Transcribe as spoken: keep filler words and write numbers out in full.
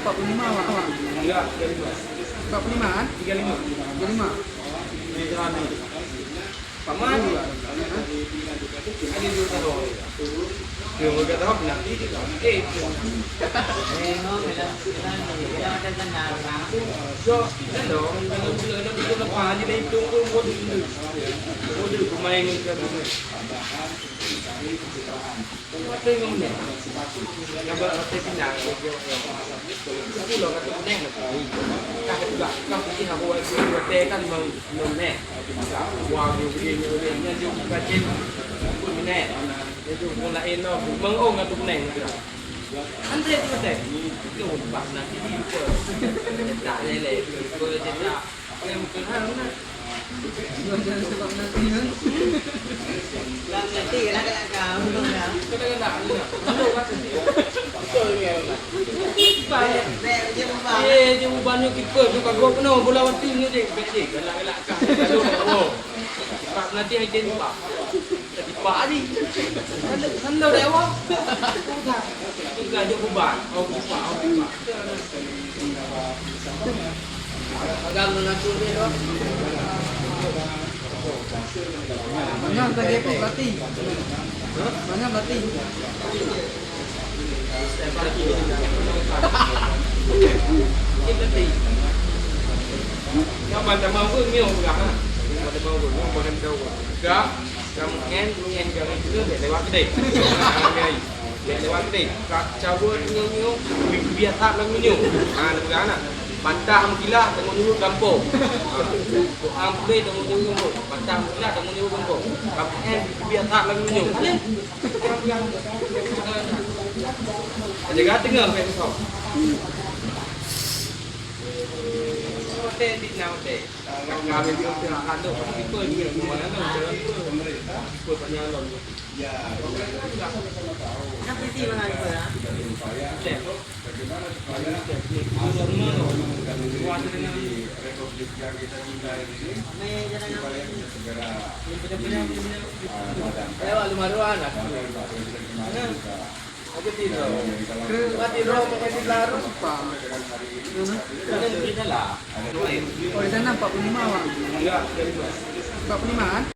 Empat puluh lima awak, awak. Enggak, tiga lima. Empat puluh lima kan? Tiga lima. Tiga lima. Tiga lima. Paman. Ada dua tahun. Dia berapa tahun? Nanti dia tahu. Eh, dia. Eh, no, bilang, bilang, bilang ada kenal, Bang. So, hello. Kalau dia, kalau dia lepas, dia dah hitung pun bodoh. Bodoh pemain ni. Watèe ngon nèk, nyang bak watèe pinang, sepuluh ka teuneng. Ka keudua, ka putih aku watèe, watèe kan ngon, ngon nèk. Wah, nyoe, nyoe, nyoe, nyoe, nyoe, bacén, nèk. Nyoe, nyoe, laén nyoe, meuong ka teuneng. Antre tu watèe. Nyoe, bak nak jadi apa? Cetak lelek, apa cetak. Eh, dia ubah nyoe kiper, dia bagoe keunoe bola waktu nyoe deh, bèk deh, galak-galak kah. Aduh, oh. Cepat nanti aja lupa. Tadi Pak Adi. Sandal, sandal dah awak. Bukan. Bukan dia ubah. Oh, lupa, oh, lupa. Agam mengatur dia tu. Mana tadi aku pelatih? Mana pelatih? Kamu en, en garis ke, lewat kedai. Lewat kedai. Ka cawa nyoe nyoe, biasa lam nyoe. Ha, dengar nak. Patah meukilah, tengok nyoe gampông. Doa boleh, tengok nyoe gampông. Patah meukilah, tengok nyoe gampông. Kamu en, biasa lam nyoe. Ada gak dengar, kayak gitu. Hotel di, nah, hotel. Lewat lima ruangan. Ke mati roh, mati larut. Oh, di sana empat puluh lima, Bang. Empat puluh lima, kan?